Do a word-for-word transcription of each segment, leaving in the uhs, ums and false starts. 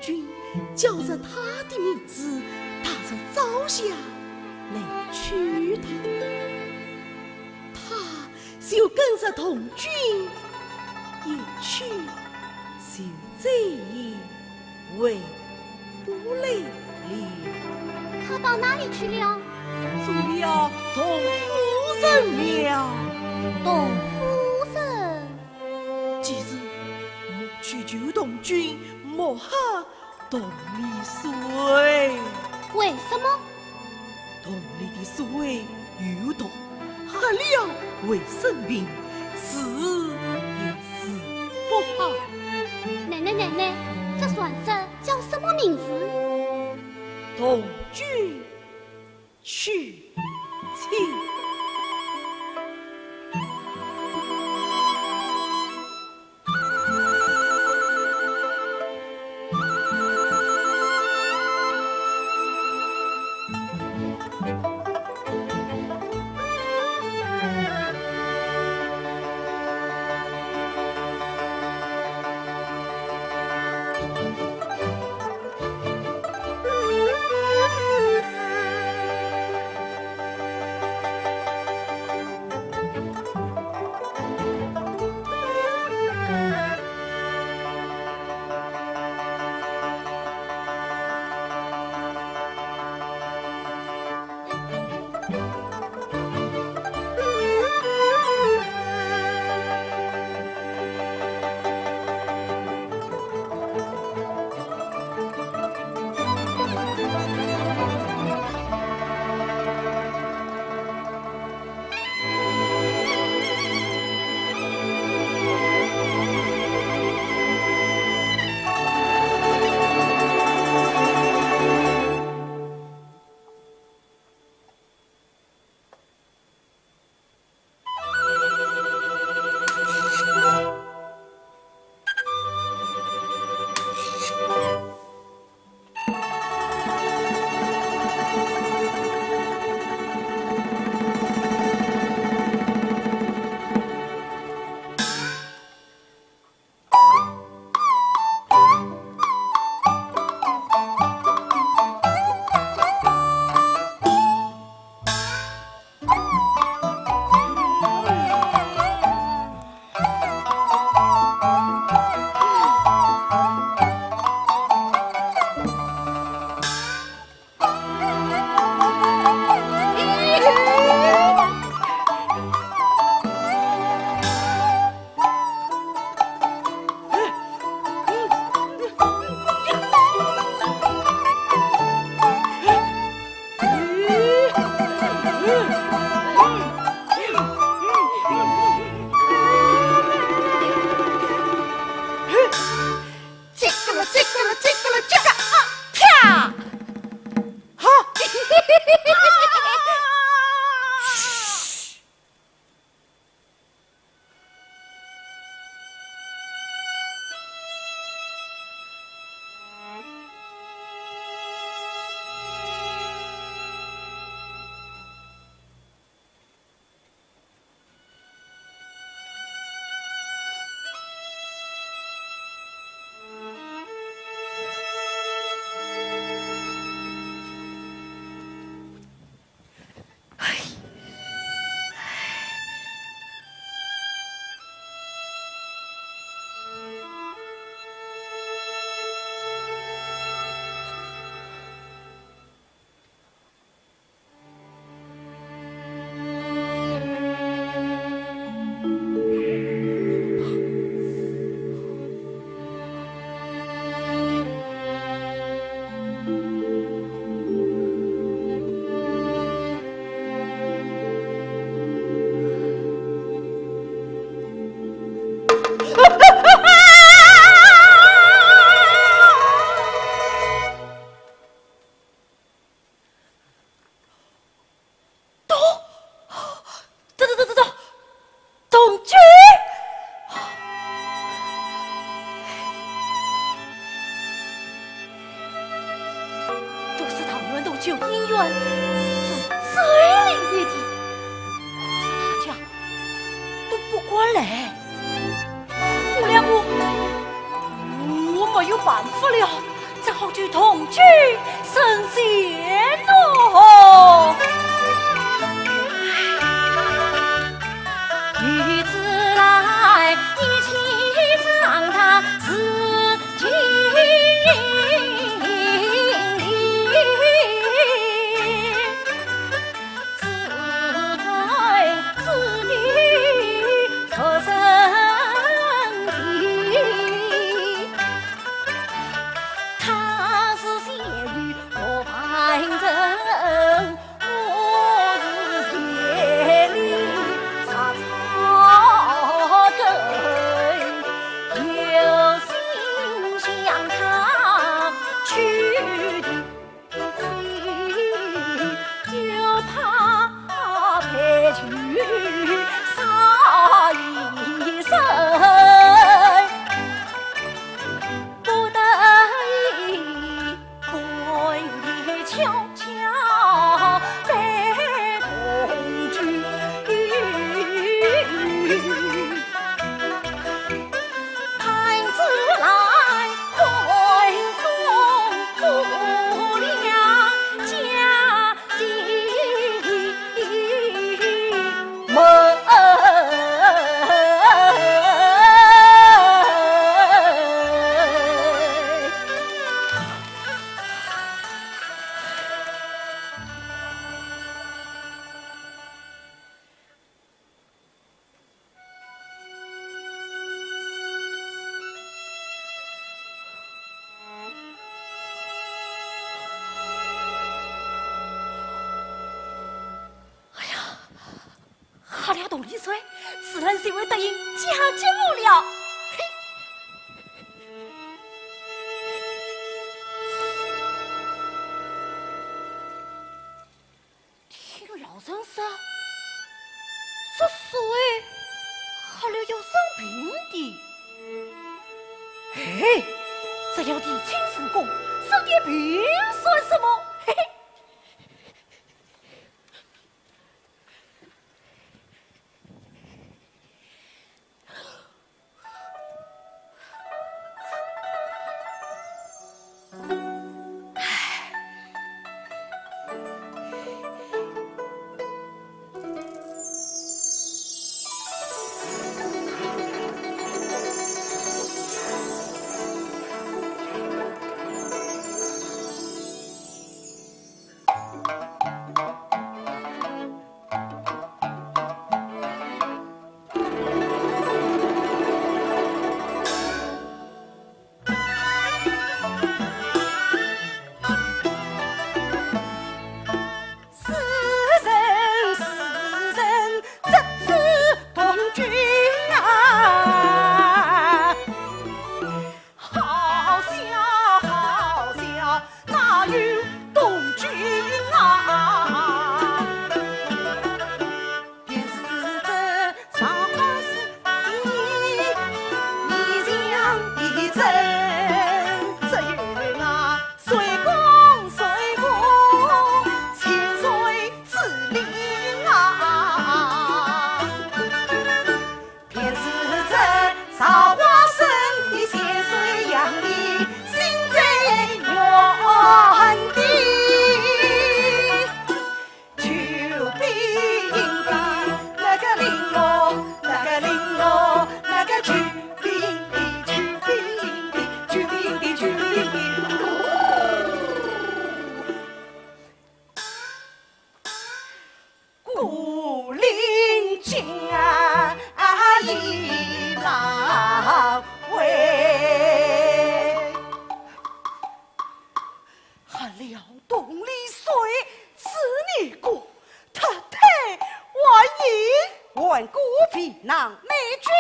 君，叫着他的名字，踏着朝霞来娶她。他就跟着童君一去，就再也回不来了。他到哪里去了？做了童夫人了。童夫人？其实，莫去求童君，莫喝 童里水。为什么？童里的水有毒，喝了会生病，治也治不好。奶奶，奶奶，这泉水叫什么名字？童君去。叽咯啦，叽咯啦，叽咯啦，叽咯啊，啪！哈！嘘！童，童，童，童，童，童君！都是唐玄宗救姻缘是最灵验的，可是大家都不敢来。我两个，我没有办法了。只好就同居神仙咯。女子来，一起长大是情理。 子代子女出生地，他是贤于罗盘城，我是田里杂草根，有心向他取地。 又怕被拒，啥一生不得已，半夜悄悄被同居。 看仔来，看中姑娘家境么。 哎呀，喝了同里水，自然就会答应嫁给我了。嘿。 听老人说，这水喝了要生病的。哎，只要提亲成功，生点病算什么？嘿嘿。 是人是人，这是同居啊。好笑好笑，哪有同居啊？ 便是这桃花潭里，你像的人，只有那水工水工，千岁之灵啊。便是这桃花潭里，千岁样里心最软的。 就比应的那个绫罗，那个绫罗，那个就比应的，就比应的，就比应的，就比应的。古灵精啊，一老喂。 喝了同里水，此女个脱胎换骨，换个皮囊美俊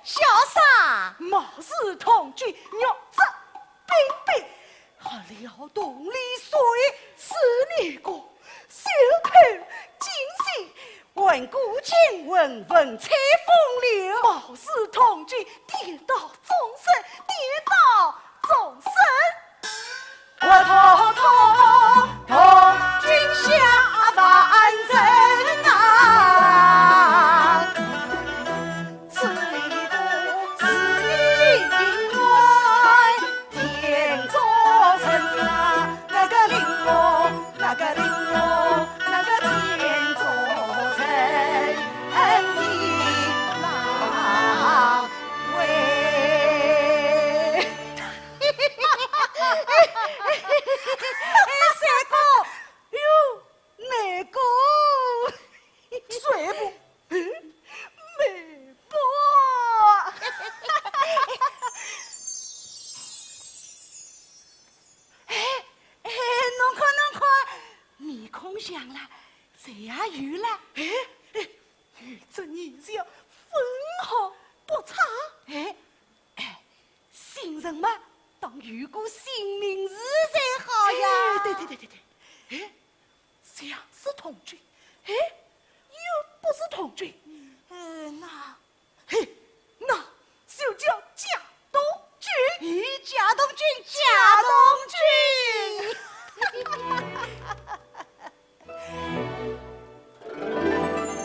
潇洒，貌似同居玉质彬彬。喝了同里水，此女个秀头金髯，换个金文文采风流，貌似同居，颠倒众生，颠倒 众生。我堂堂同居下凡人啊，此女个是因为天作神我想了，侪也有了。哎，哎，有这年少，分毫不差。哎，哎，新人嘛，当有个新名字才好呀。哎，对，对，对，对，对。哎，像是童军，哎，又不是童军。呃，那，嘿，那就叫假童军。咦，假童军，假童军。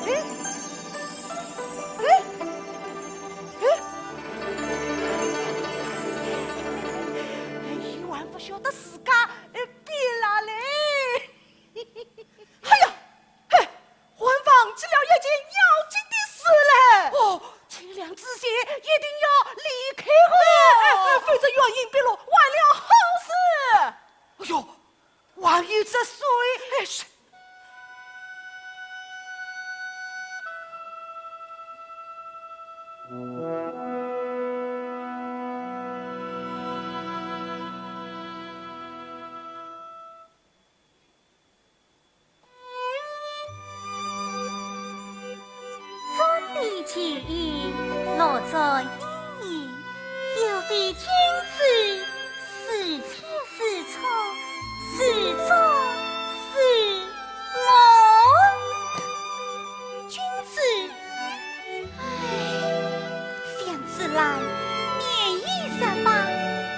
哎，哎，哎，伊还不晓得自家，呃，变了嘞。哎呀，嘿，还忘记了一件要紧的事嘞。哦，清凉之前一定要离开哦。哎，哎，哎，否则原形毕露，坏了好事。哎呦，还有这水，哎，是。 专利其意，乐在意义。有位君子，似切似磋，似作似乐。君子，唉，想自然，免以色罢，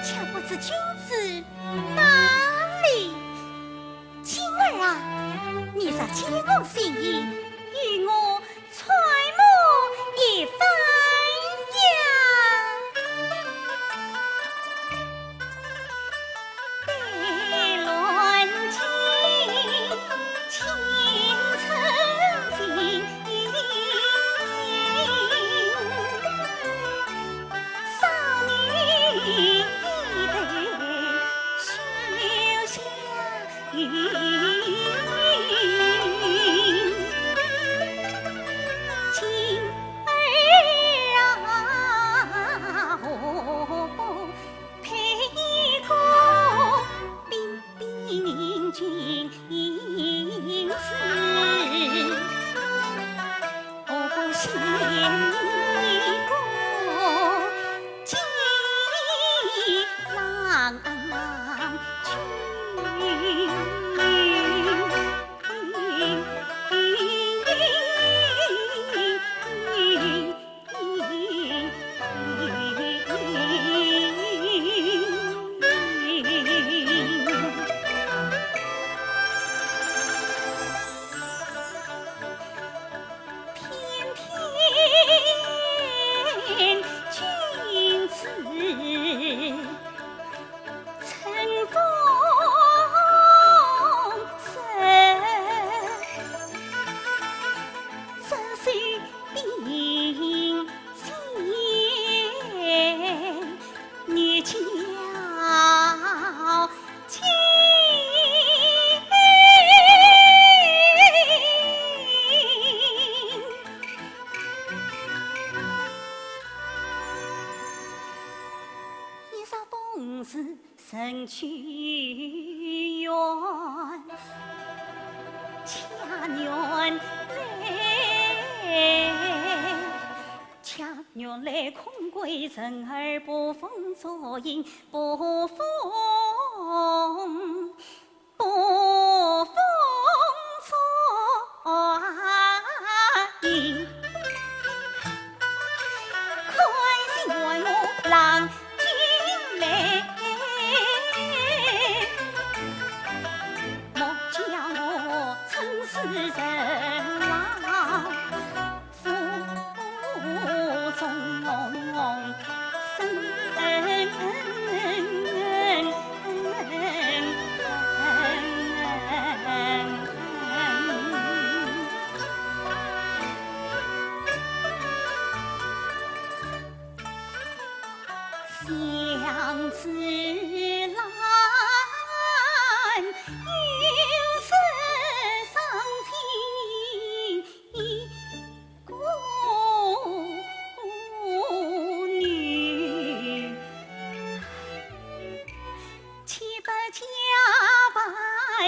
却不知君子哪里。 青儿啊，你若解我心意，与我揣摩一番呀。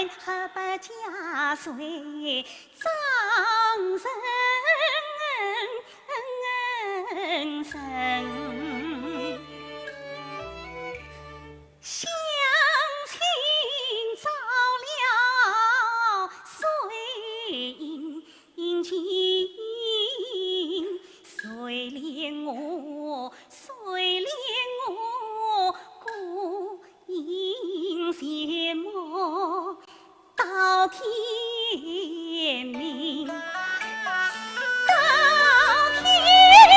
合百家岁，张人人。相亲着了谁？ 谁怜我，谁怜我，孤影斜望到天明，到天明。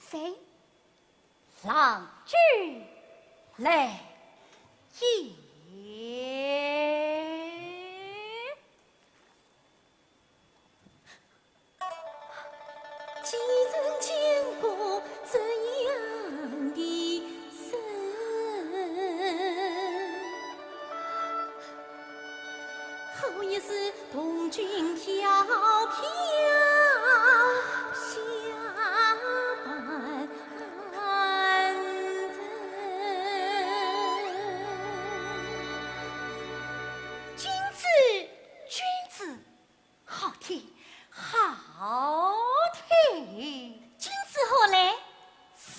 谁？郎君来也。几曾见过这样的人？ 好一似童军飘飘下凡尘。君子，君子，好听，好听。君子何来？心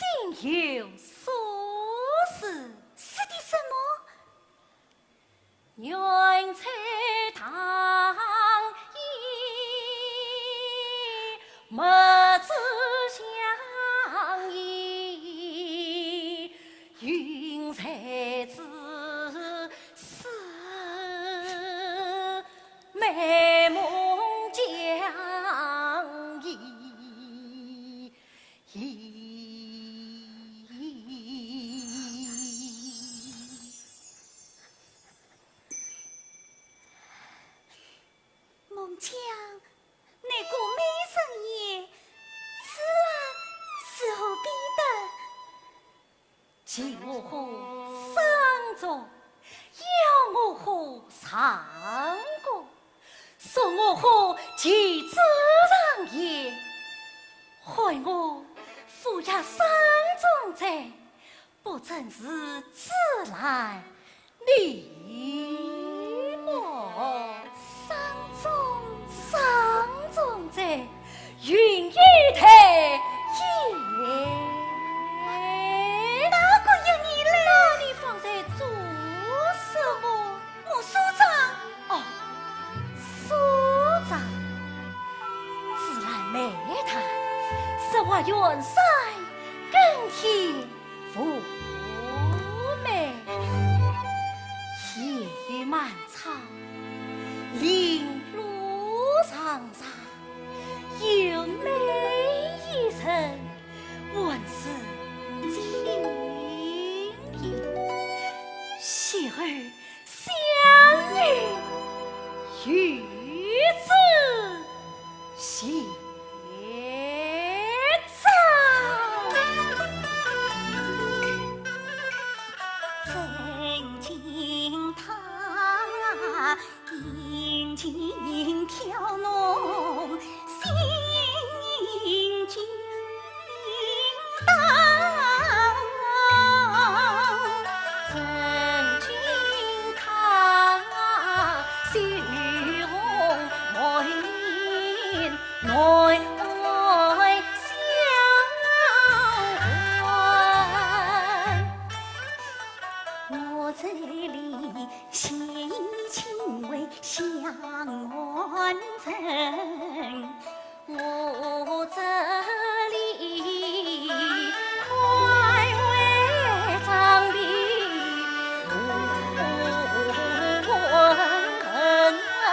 有所思。思的什么？ 愿在当夜，莫知乡意，云彩之思，美梦将移。 孟姜，你顾美人也，此言是何必得？ 请我喝生中，邀我喝长歌，送我喝寄子长夜，害我赴夜声中醉，不正是自然你么？声中，声中醉，云雨台夜。哪个约你来？那你方才做什么？我梳妆。哦，梳妆。自然美谈，实话远山更添 妩媚。夜雨漫长，林路长长，有美一人，问是清影。邂逅相遇，与子 写照。曾经他殷勤调弄，心经 曾经他羞红满面难相还。我这里写意亲为相安人。 我这里快为张臂无恩人。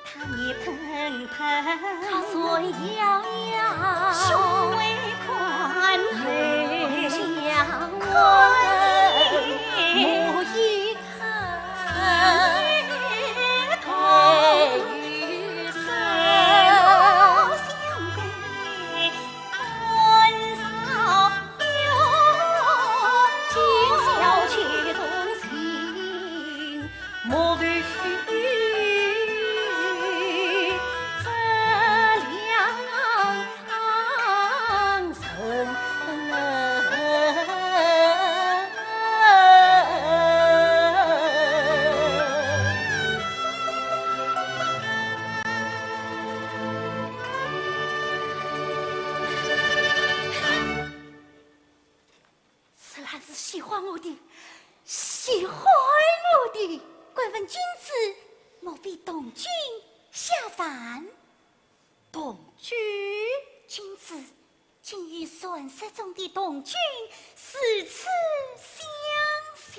他面喷喷，他嘴咬咬，胸围宽厚，喜欢我的，喜欢我的。敢问君子，莫非同君下凡？同君？君子，竟与传说中的同君如此相像。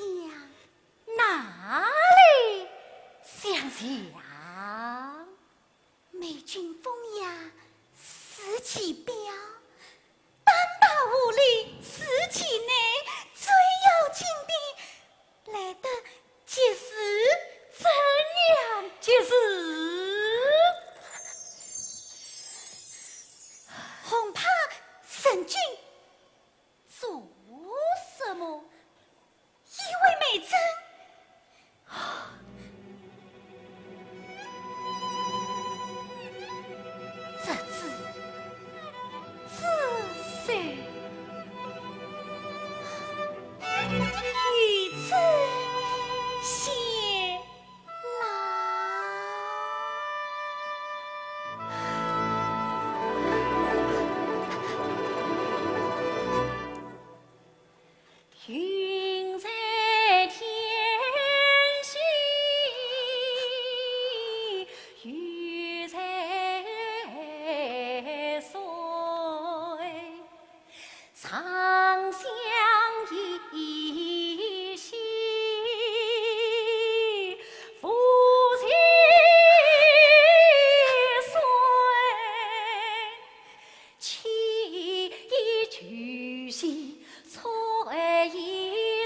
哪里相像？ 美景风雅是其标，单薄无礼是其内，最要紧的，来得及时，怎样及时？恐怕神君 做什么？意味美珍。这字，字是一字写 云在天际，雨在水。 长相依稀，浮在水。起一句戏，吹一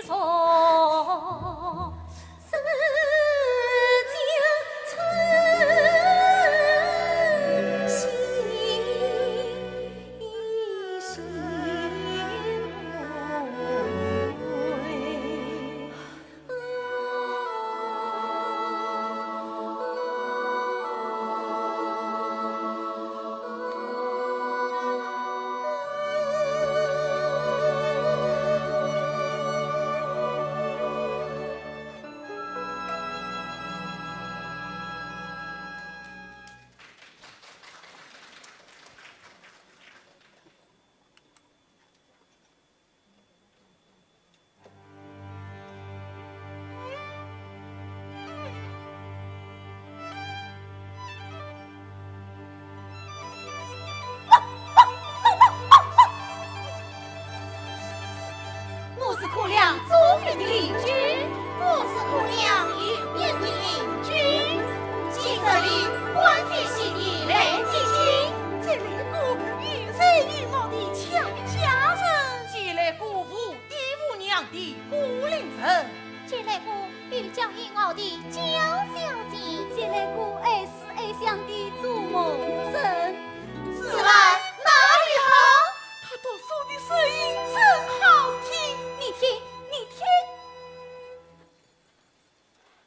首。 我是苦梁祝英的邻居。我是苦梁玉英的邻居。今日里欢天喜地来接亲。这来个有才有貌的俏佳人。这来个无爹无娘的孤零人。这来个 有娇有傲的娇小姐。这来个爱思爱想的做梦人。子兰，哪里好？她读书的声音真好听。你听，你听。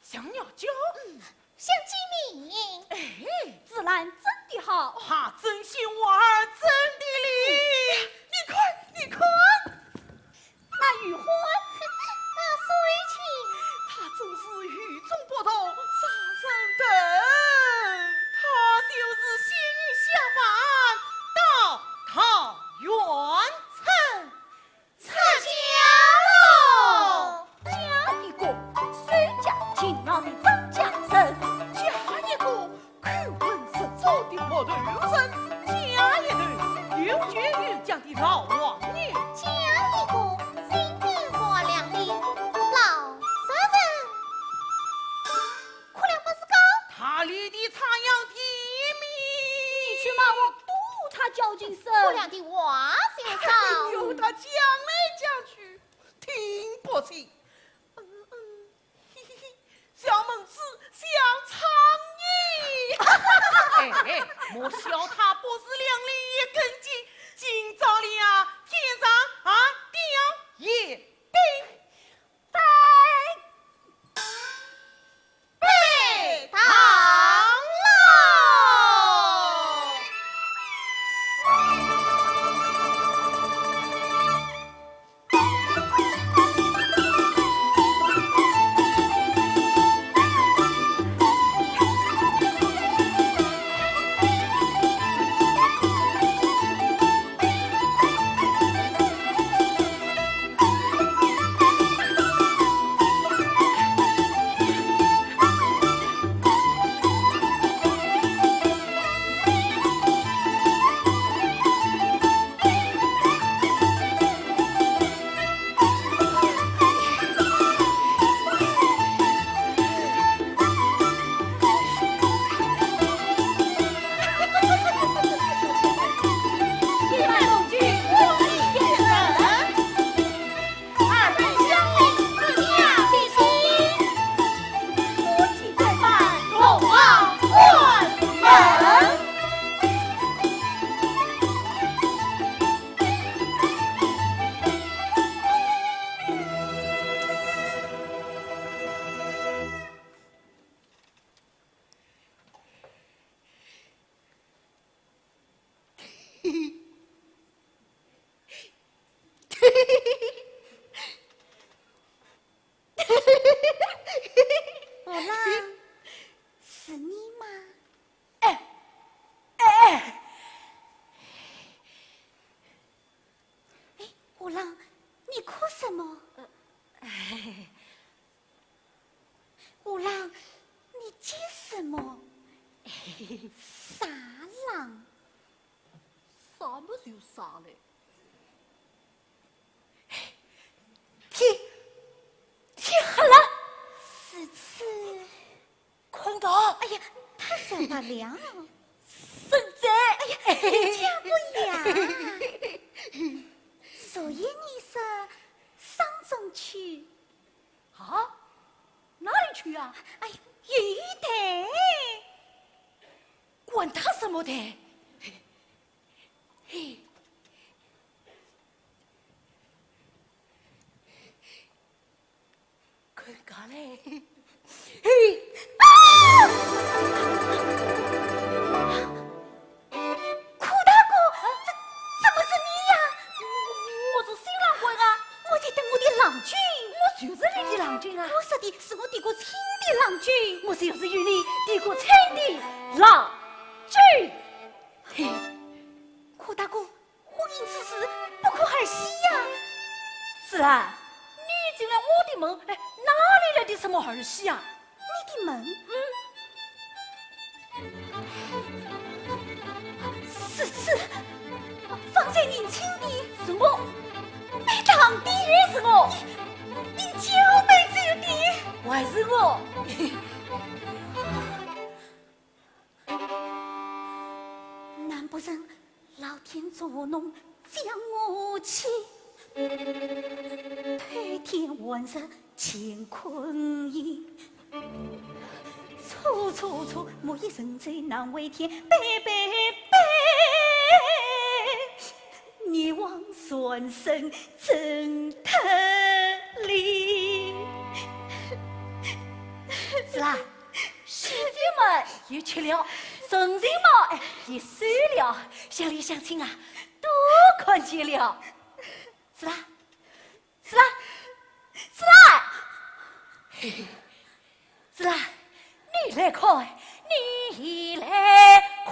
像鸟叫。嗯，像鸡鸣。哎，子兰真的好。她真心话儿真的理。你看，你看。 那雨欢，那水清。她总是与众不同，让人疼。她就是仙女下凡，到她元春出嫁喽。嫁一个，谁家勤劳的张家人，嫁一个 口笨舌拙的木头人，嫁一对有权有讲的老王爷。嫁一个心地善良的老实人。苦梁不是讲，她犁地插秧田里。你去骂我，多她叫几声。苦梁的话嫌少。哎呦，她讲来讲去，听不清。嗯，嗯。 小拇指像苍蝇。哎，哎，莫笑她不是良人一根筋，今朝里啊，天上啊，掉一柄。拜，拜堂喽。郎，你哭什么？呃，哎， 五郎，你急什么？啥郎？啥么就啥嘞？天，天黑了。是此。看到。哎呀，他说不了。现在。哎呀，你这样不雅。所以你说上中去。 啊？哪里去呀？哎，有的。管他什么的。嘿，看家嘞。嘿，啊！ 苦大哥，这怎么是你呀？我是新郎官啊。我在等我的郎君。我就是你的郎君啊。我说的是我的个亲的郎君。我就是与你的个亲的郎君。嘿，苦大哥，婚姻之事不可儿戏呀。是啊，你进了我的门，哎，哪里来的什么儿戏啊？ 你的门？嗯。是此，方才迎亲的是我，陪唱的也是我，饮酒杯酒的还是我。 难不成老天作弄将我弃？偷天换日乾坤夜，错错错，莫以人罪难为天，悲悲悲，你望转身怎得离？是啊， 喜酒嘛也吃了，人情嘛哎也受了，乡里乡亲啊都看见了。子兰，子兰，子兰，嘿嘿，子兰，你来看，你来看。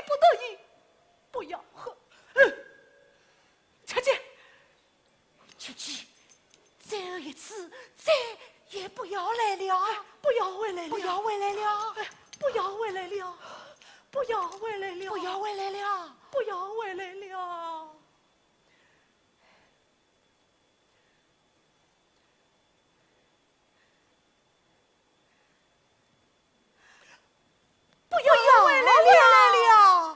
此再也不要来了。不要回来了。不要回来了。哎，不要回来了。不要回来了。不要回来了。不要回来了。不要回来了。不要回来了。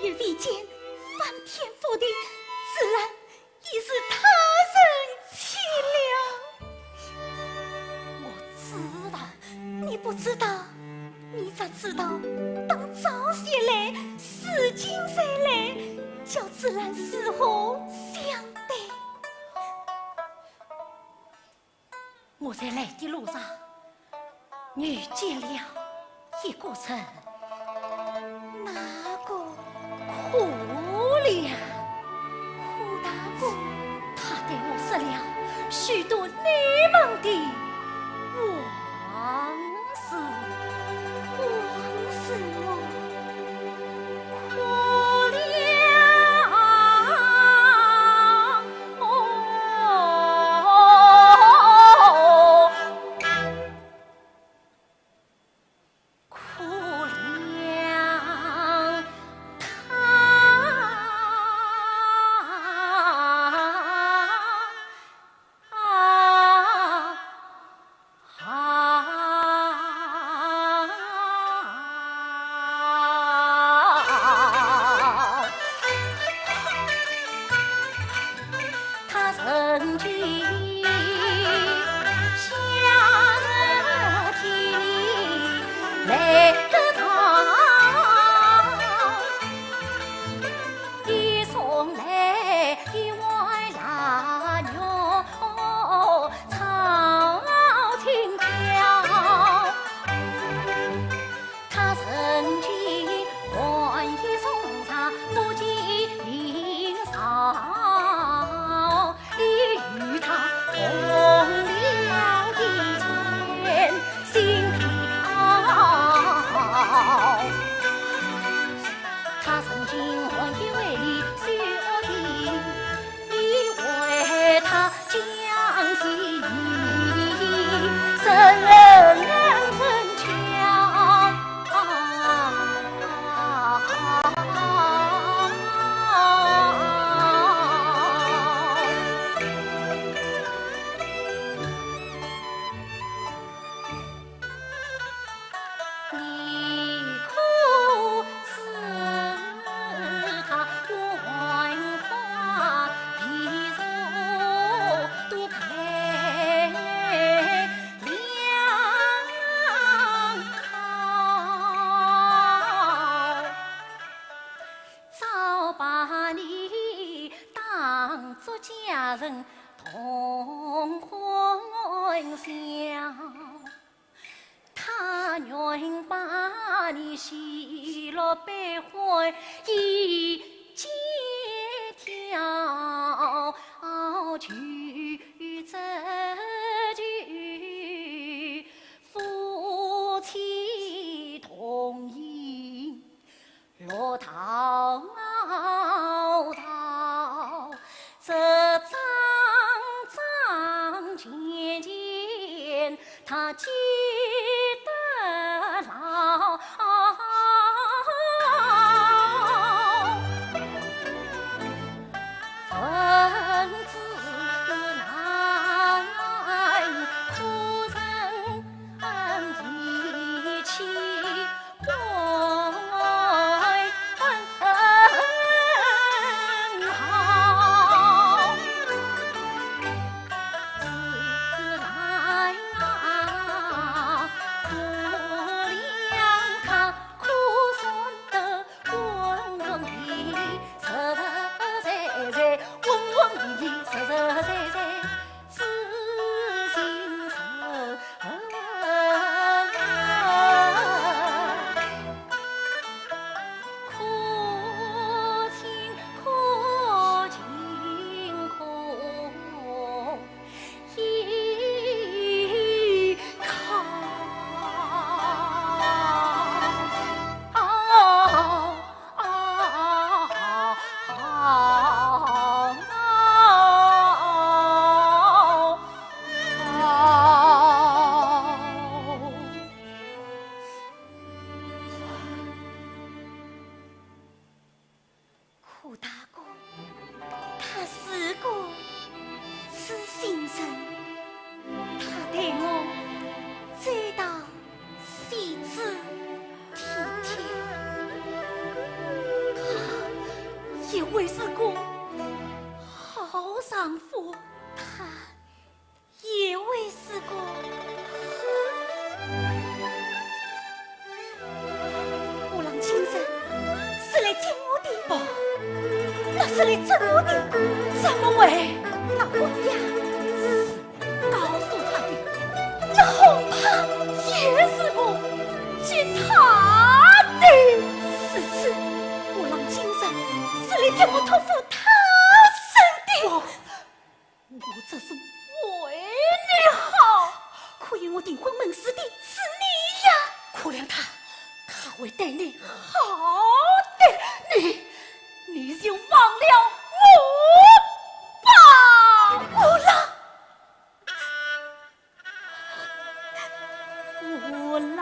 也未见翻天覆地，自然已是他人妻了。我知道。你不知道，你咋知道？当早些来，如今再来，叫自然如何相待？我在来的路上遇见了一个人。哪个？苦了。苦大哥？他对我说了许多难忘的往事。往事么？苦了。哦，苦了他。 他曾经夏日天来得到，一送来一碗腊肉 炒青椒。他曾经寒夜送茶不解冰霜，你与他共了一间新飘。他曾经寒夜为你守的，你为他 将心比心，深深交。你可知他黄花皮肉都配良好？早把你当作佳人同欢笑。 他愿把你喜乐悲欢一肩挑，求折求夫妻同心。 落到到这桩桩件件，他记得牢。分子难会是个好丈夫，他也会是个……五郎今日是来见我的。不，那是来整我的。怎么会？那婚约是告诉他的，那红帕也是我给他的。是，是，五郎今日是来替我托付他人的。我，我这是为你好。可与我订婚盟誓的是你呀。可怜他，他会对你好的，你，你就忘了我吧。五郎。 五郎。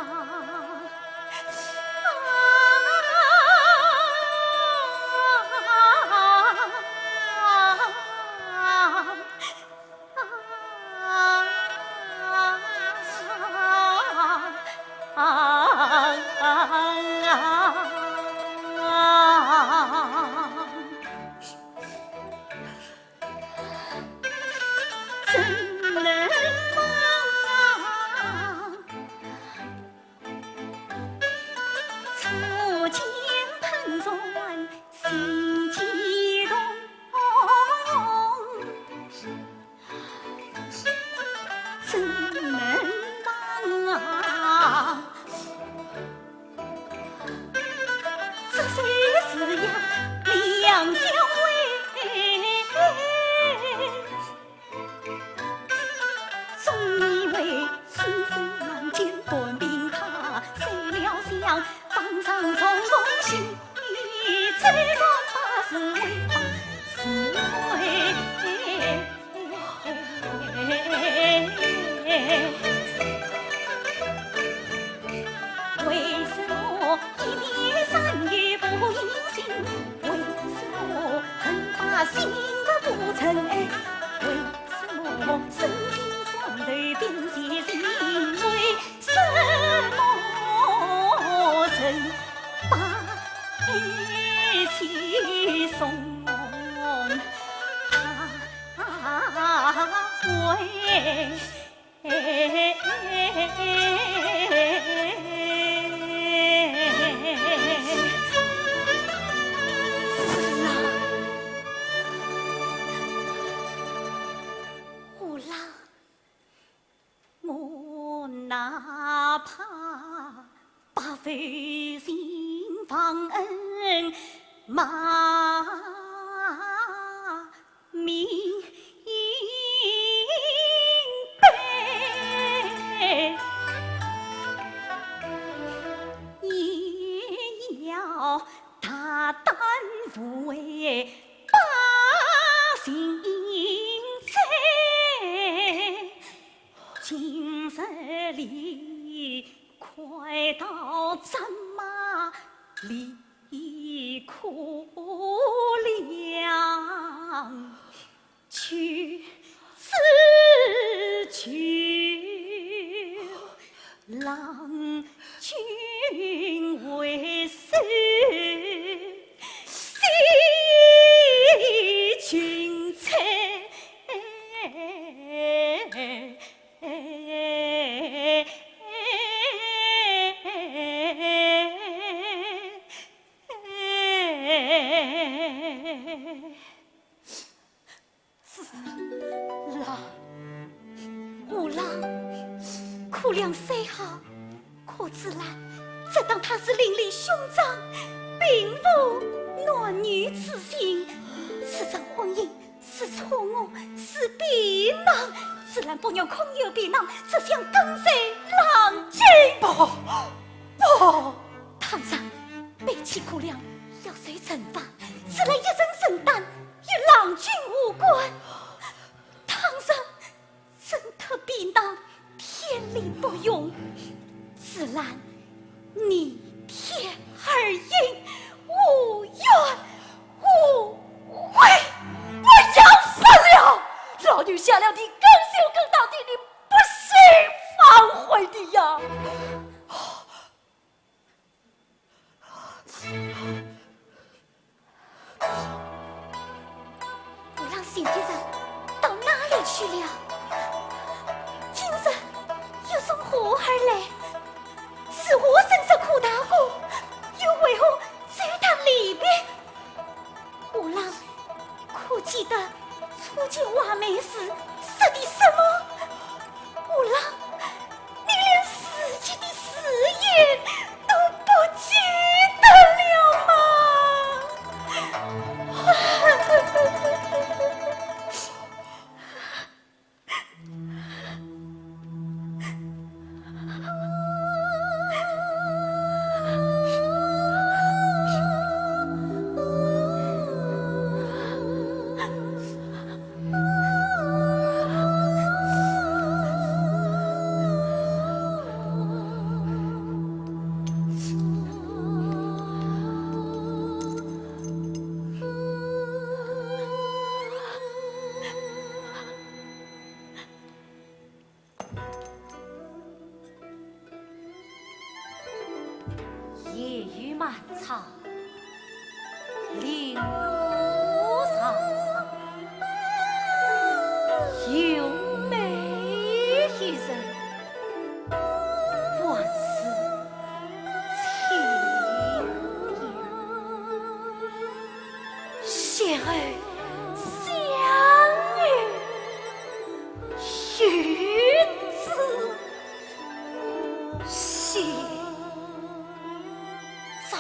子兰，五郎，苦娘虽好，可子兰，只当他是邻里兄长，并无男女之情。此场婚姻是错误，是避难。子兰不愿空有避难，只想跟随郎君。不，不！倘若背弃苦娘，要受惩罚。子兰一人承担，与郎君无关。倘若 真得避难，天理不容。子兰，你天而应，无怨无悔。不要说了，老奴下了的更休更到底，你不是反悔的呀。了，今日又从何而来？是何人说苦大哥，又为何走堂离别？我郎，可记得初见画眉时说的什么？我郎，你连自己的誓言都不记得了吗？夜雨漫长，林木苍苍，有美一人，还是清幽。 邂逅相遇，与子偕老。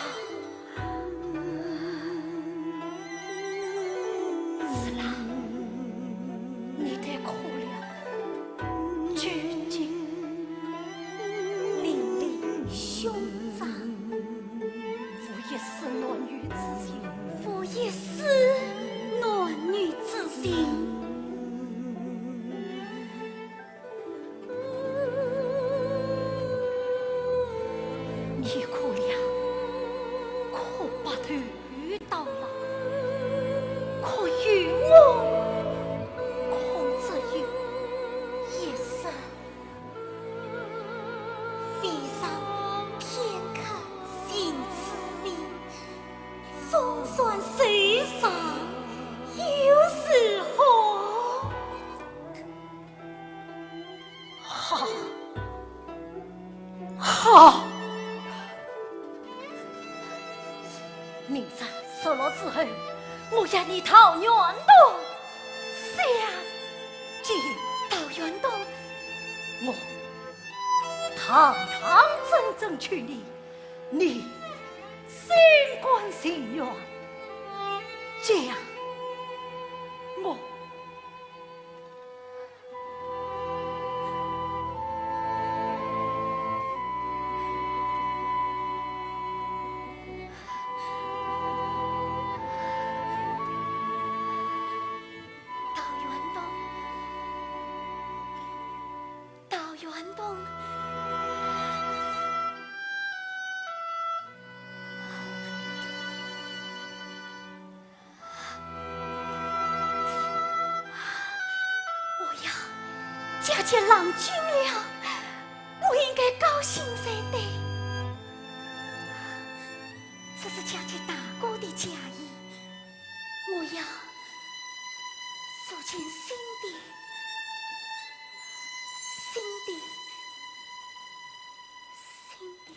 子郎，你太苦了。 究竟邻里兄长，无一丝男女之情，无一丝男女之情。你苦了，苦白头 到老，可与我，可只有一生。飞上天客行此礼，总算水上又如何？ 好，好。明日日落之后，我约你桃源洞相见。桃源洞？我堂堂正正娶你，你心甘情愿。这样，我 桃源洞，桃源洞。 我要嫁给郎君了，我应该高兴才对。这是嫁给大哥的嫁衣，我要住进新的，新的，新的。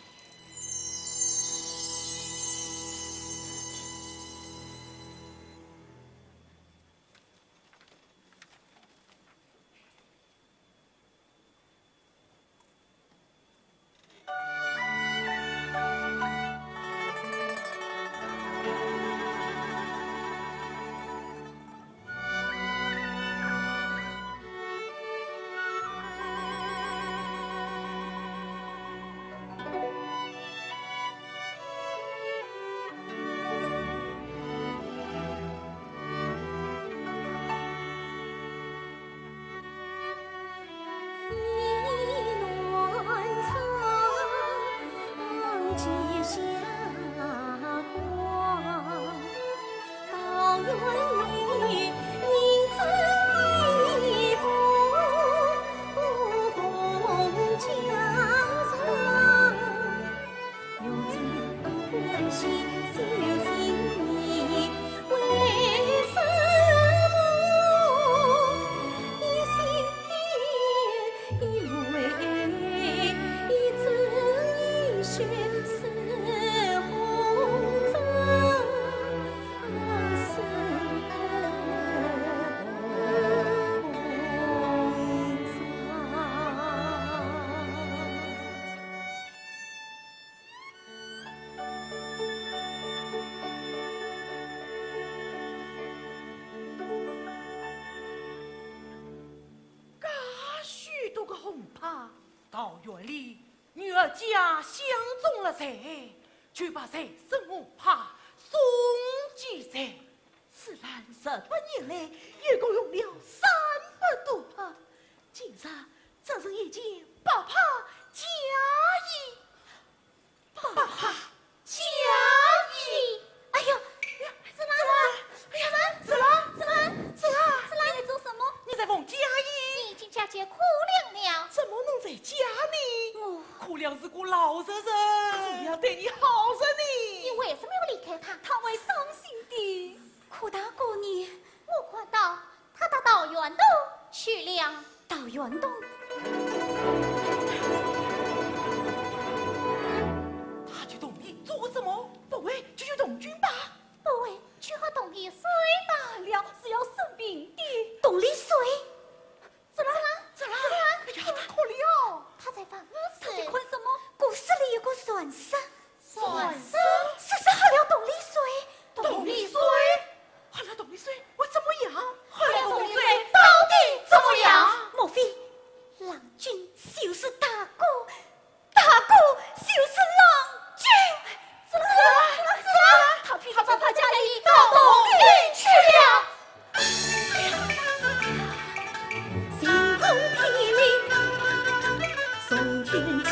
家相中了谁，就把谁生我怕送几谁。此人十八年来，也共用了三百多拍，今日只是一件白帕嫁衣。白帕嫁衣？哎呦，哎呀，子兰，子兰，哎呀，子兰，子兰，子兰，子兰，你在做什么？你在缝嫁衣？你已经嫁给苦良了。怎么能再嫁呢？我苦良是个老实人，苦良对你好着呢。你为什么要离开他？他会伤心的。苦大哥呢？我看到他到桃源洞去了。桃源洞？他去洞里做什么？不会就去童军吧？不会就和童军睡罢了，是要生病的。童军睡？子兰，子兰，子兰，哎呀，他哭了。他在发梦。他在看什么？故事里有个传说。 传说？说是喝了童军水。童军水？喝了童军水会怎么样？喝了童军水到底怎么样？莫非郎君就是大哥，大哥就是郎君？子兰，子兰，子兰，子兰，他非要把他嫁给到童军去了。 晴空霹雳送天降。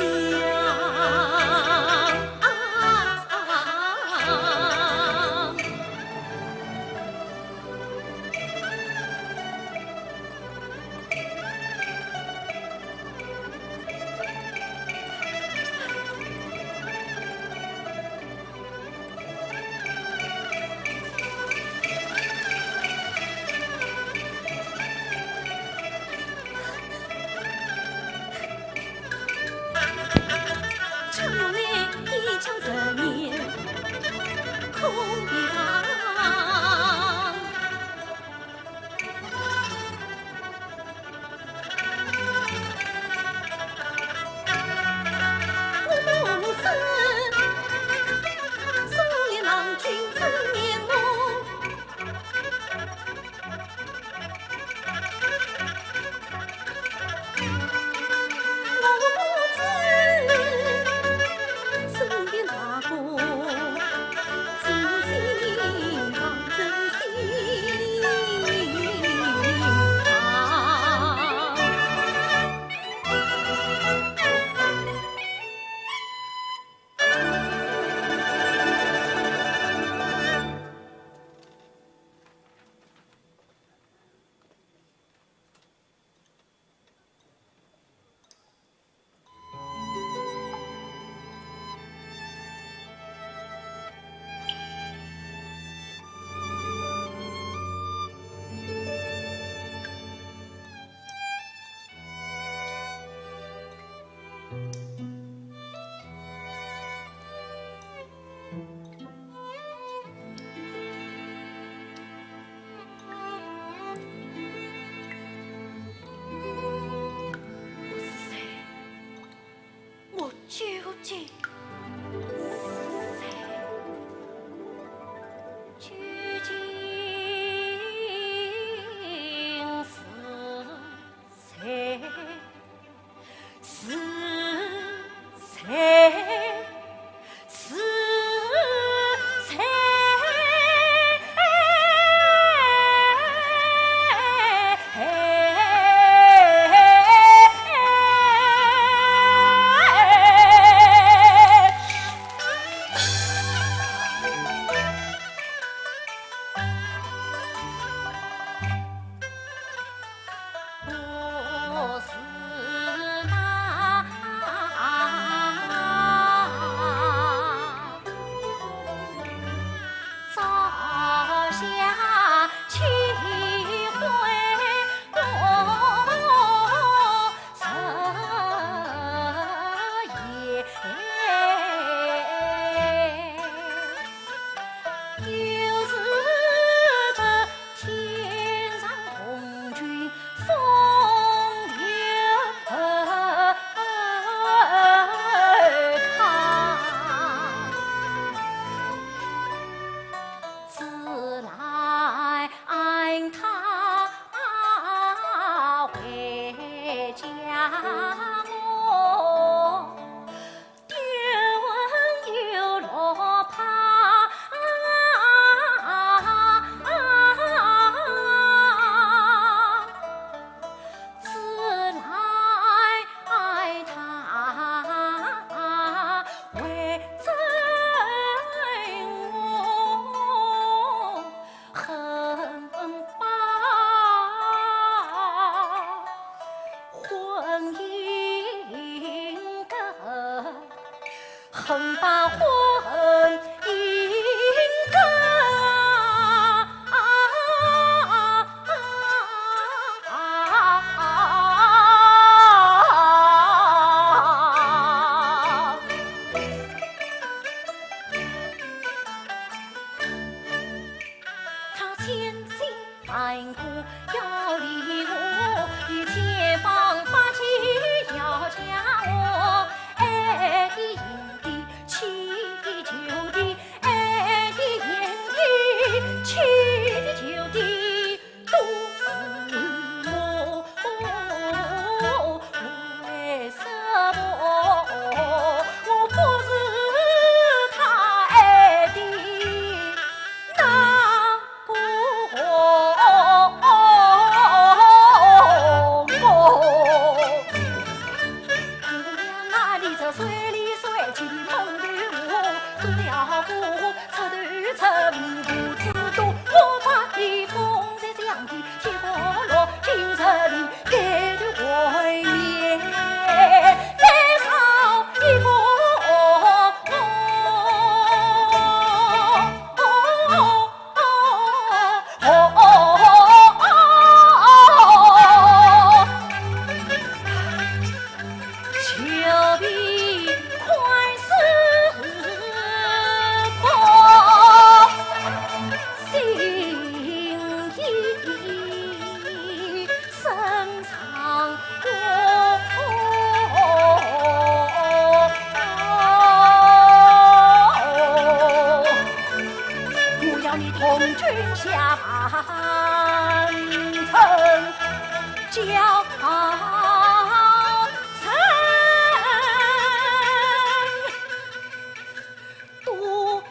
我是谁？我究竟是谁？究竟是谁？是谁？是要理我，你千方百计要将我，爱的、恨的、气的、求的，爱的、恨的、气的、求的，都是我。为什么我不是他爱的那个？ 我要你同君下凡尘，叫凡尘都 你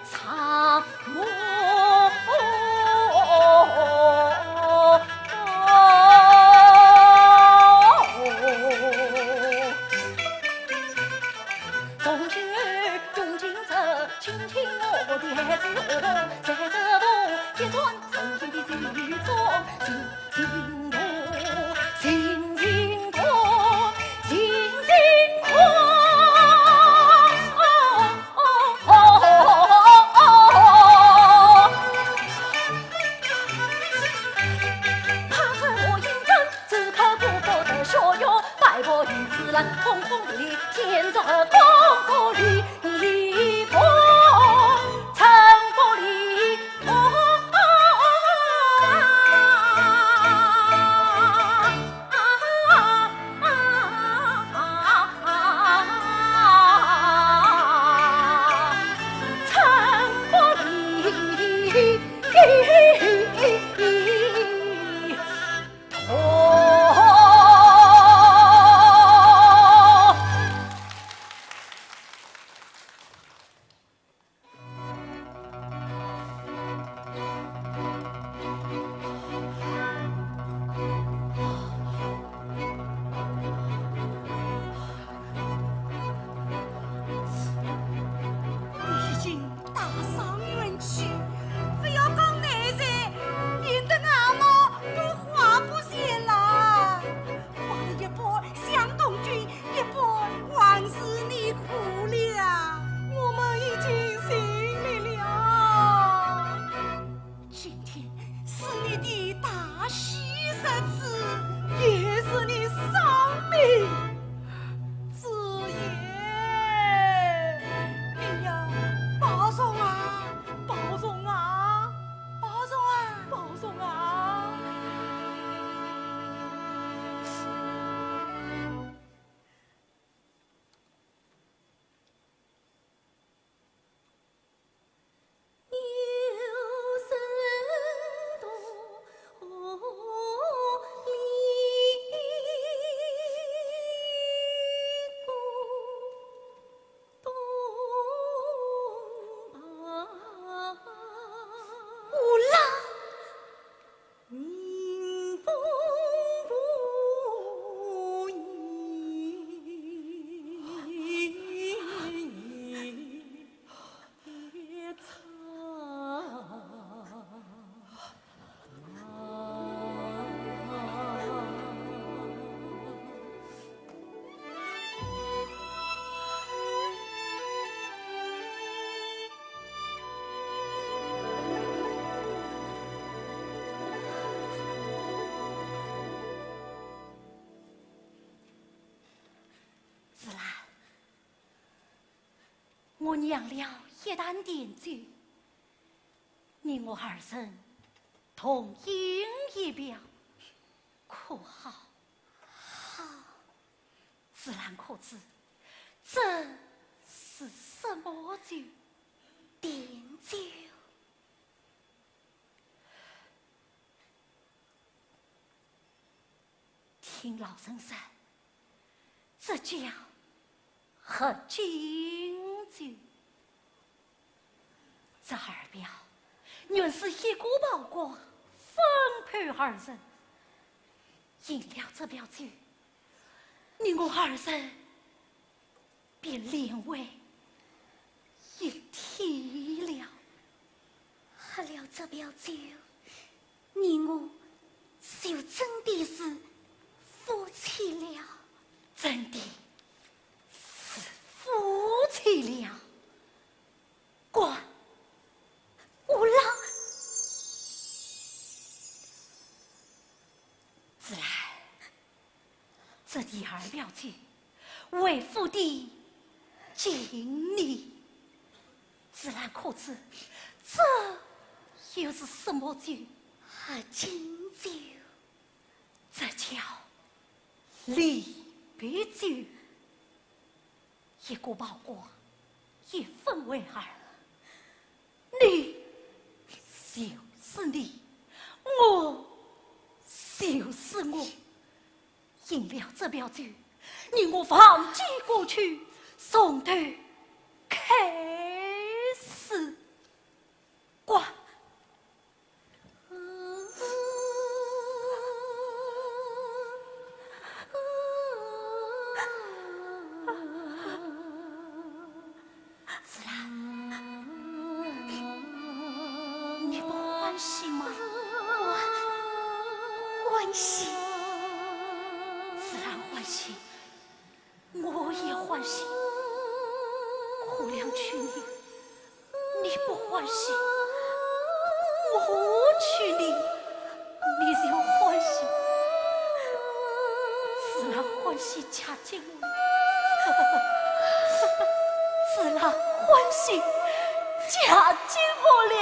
已经大伤元气，非要讲难才，引得俺们都话不全了。话了一半想同君，一半还是你苦了。我们已经尽力了。 今天是你的大喜日子，也是你丧命之夜。你要保重啊，保重啊，保重啊，保重啊！ 子兰，我酿了一坛甜酒，你我二人同饮一瓢，可好？好。芷兰可知，这是什么酒？砭酒。 听老身说，这叫合卺酒。这二瓢原是一个包裹分配二人，饮了这瓢酒，你我二人 便连为一体了。喝了这瓢酒，你我就真的是夫妻了。真的是夫妻了。滚！我郎。芷兰， 这第二瓢酒，为夫的敬礼。芷兰可知，这又是什么酒？合卺酒。这叫离别酒。 一个包裹，一分为二。你就是你，我就是我。饮了这瓢酒，你我忘记过去，从头开始。滚！ 芷兰，你不欢喜吗？我欢喜。芷兰欢喜， 我也欢喜。可怜娶你，你不欢喜，我娶你，你就欢喜。芷兰欢喜嫁给我，芷兰欢喜嫁给我了。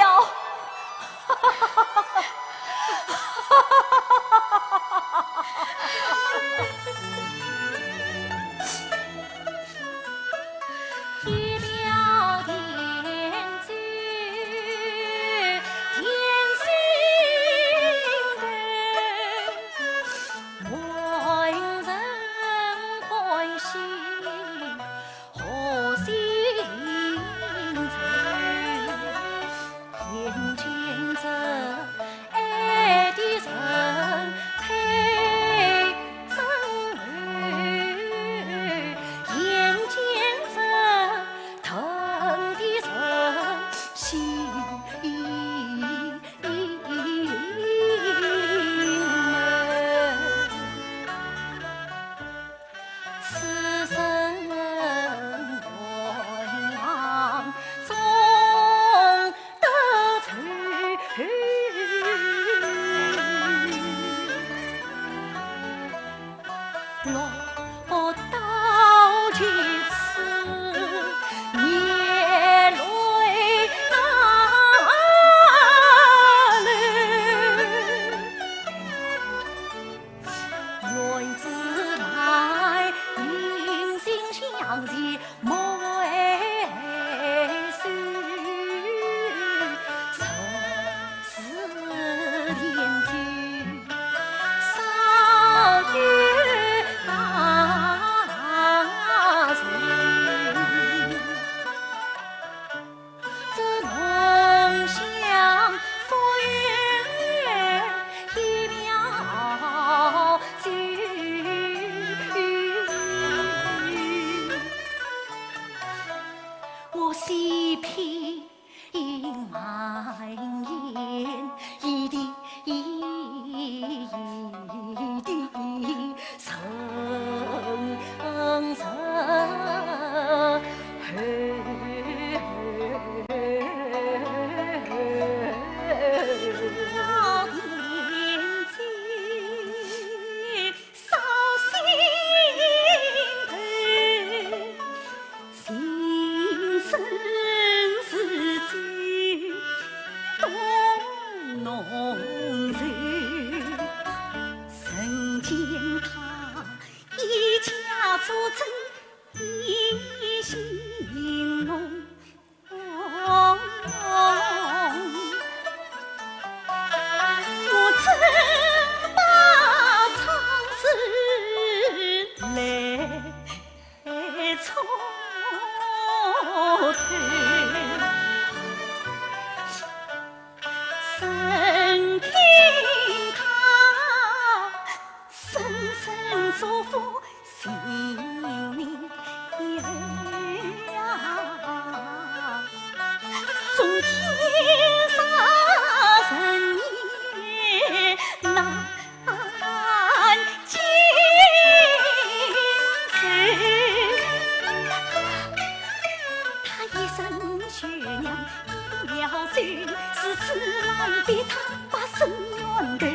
苗族是自然的他把生源头，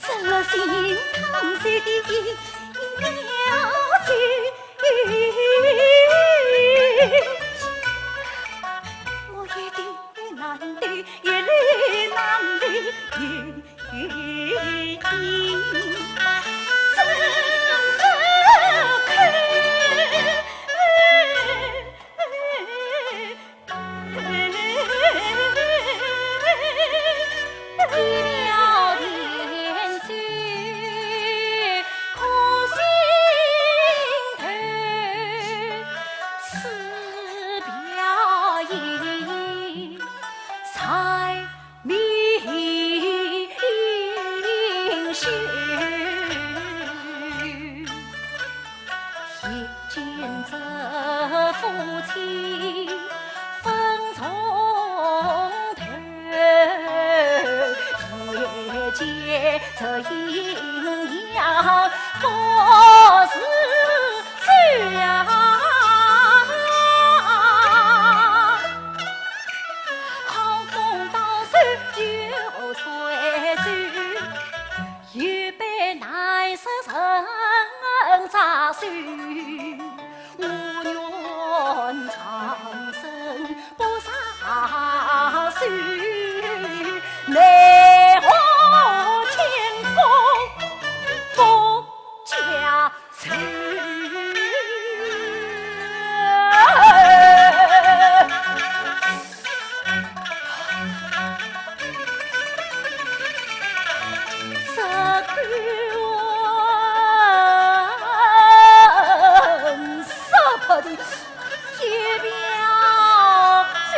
这了心汤水的苗族。我一定难得，一粒难得，有有有，真是可。 一见这夫妻分重头，一见这阴阳不是罪啊。好公道是有谁知？ 一杯难舍人扎手，我愿长生不杀手，奈何天公不加 这个人杀他的一表之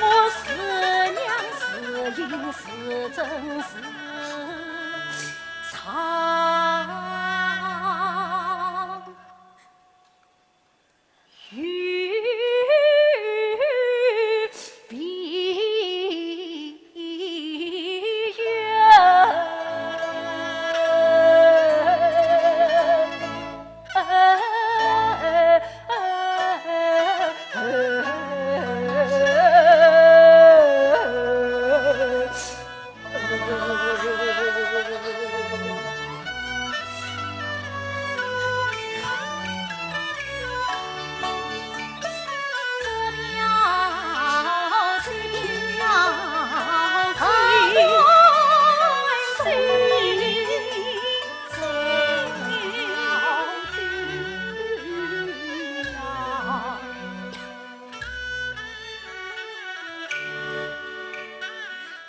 我是娘是因是真是常。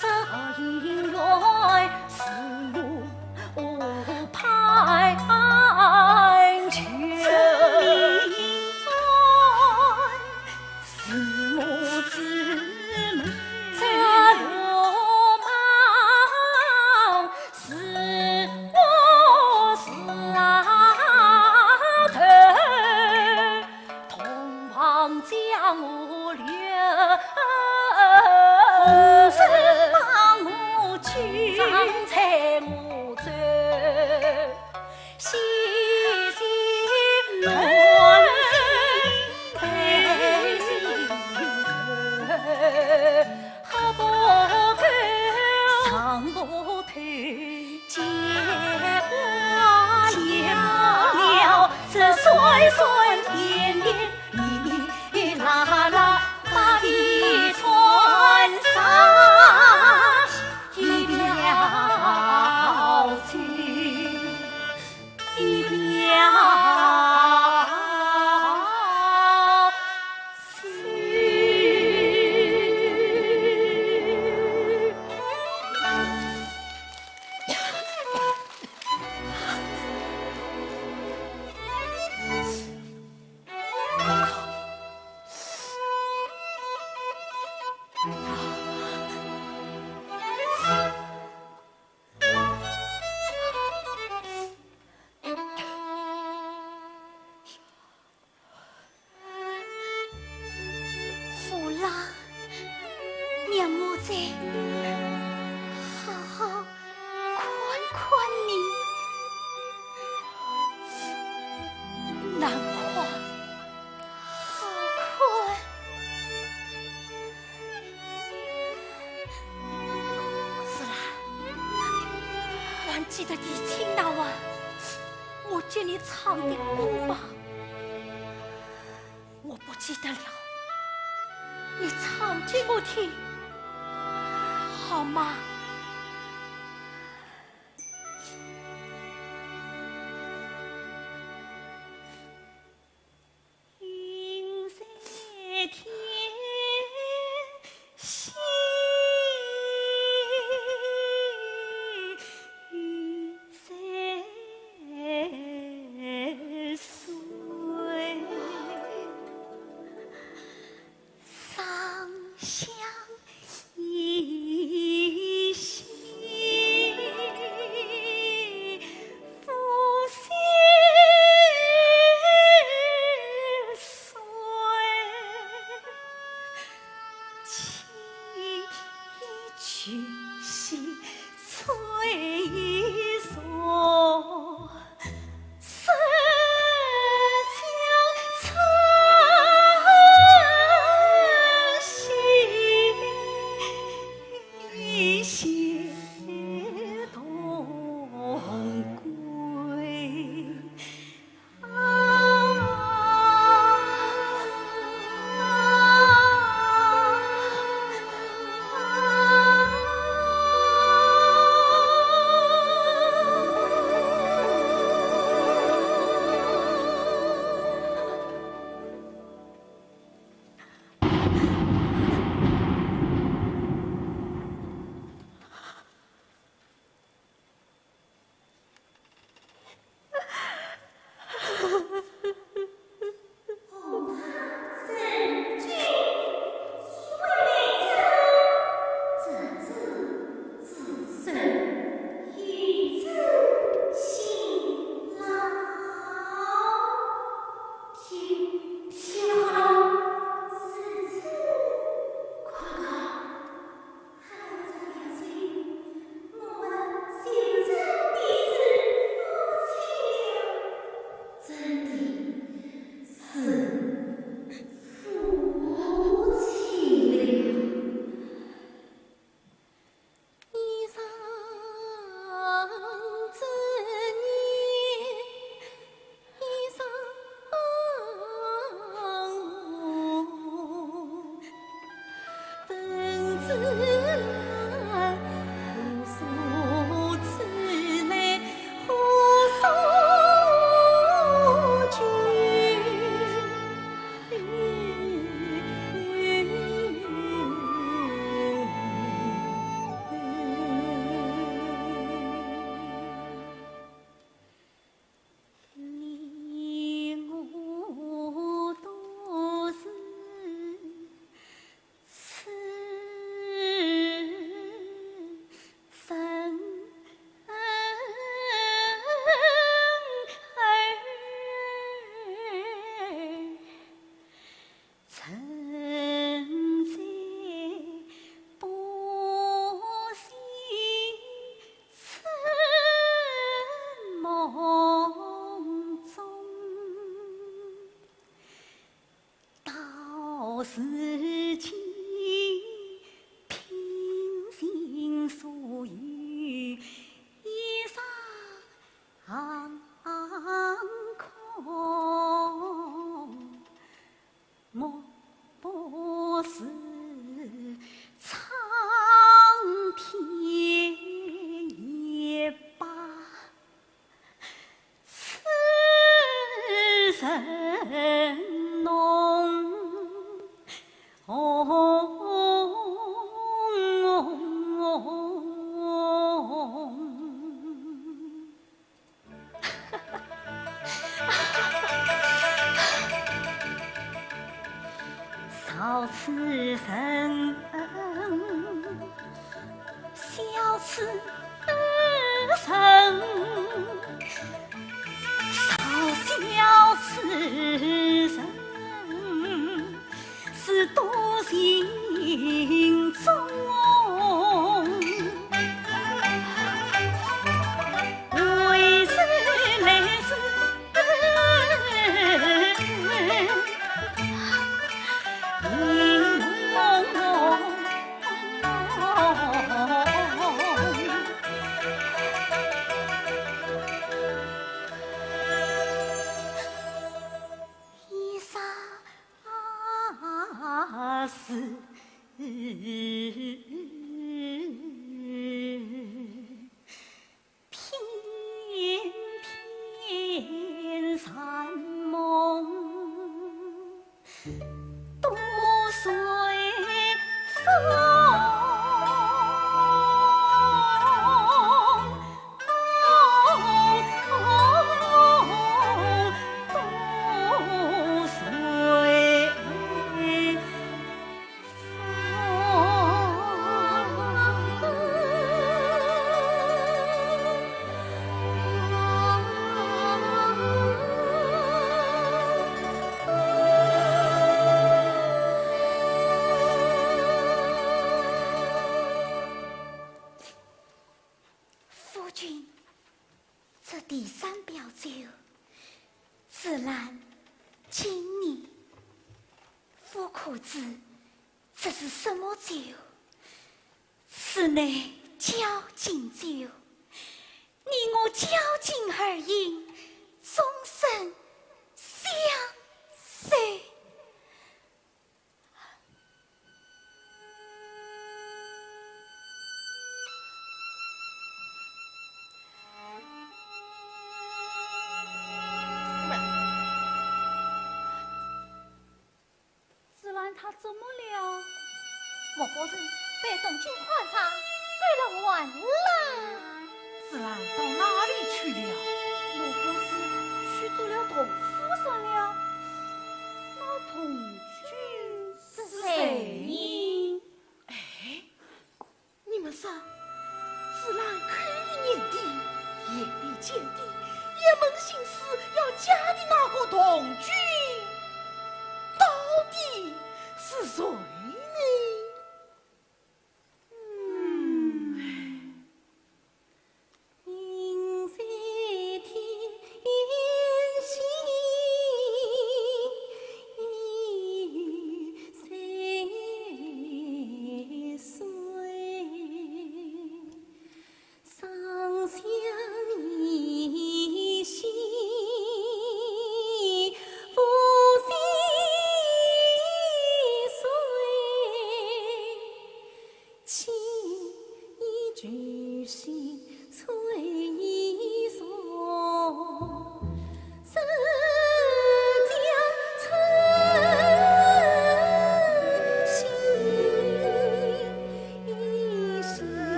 这姻缘是我盼求，是我之梦。这罗网 是我是啊头，同房将我留，红尘把我救，让在我走，喜喜乱心悲心头，何不够上不头。 见我了，这酸酸甜甜，蜜蜜辣辣，把你穿上一条情。 一条记得提亲那晚，我给你唱的歌吗？我不记得了，你唱给我听，好吗？云在天，心在水。 上香依稀，拂袖随，轻举细吹拂。 还要再表情，我们就真的是夫妻了。真的是夫妻了。一生之念， 你我都是此生儿。 曾在不幸春梦中，到如今平静所有一场空。 莫不是苍天也罢，此生侬少此人，笑此人，少笑此人。 是多情种，为谁来是这第三表酒，紫兰，敬你。不可知这是什么酒？此乃交敬酒，你我交敬而饮，终身相随。 紫兰她怎么了？莫不是被东君看上，被人玩了？紫兰到哪里去了？莫不是去做了同夫人了？那东君是谁呢？哎， 你们说，紫兰口里念的，眼里见的，一门心思要嫁的那个东君，到底是谁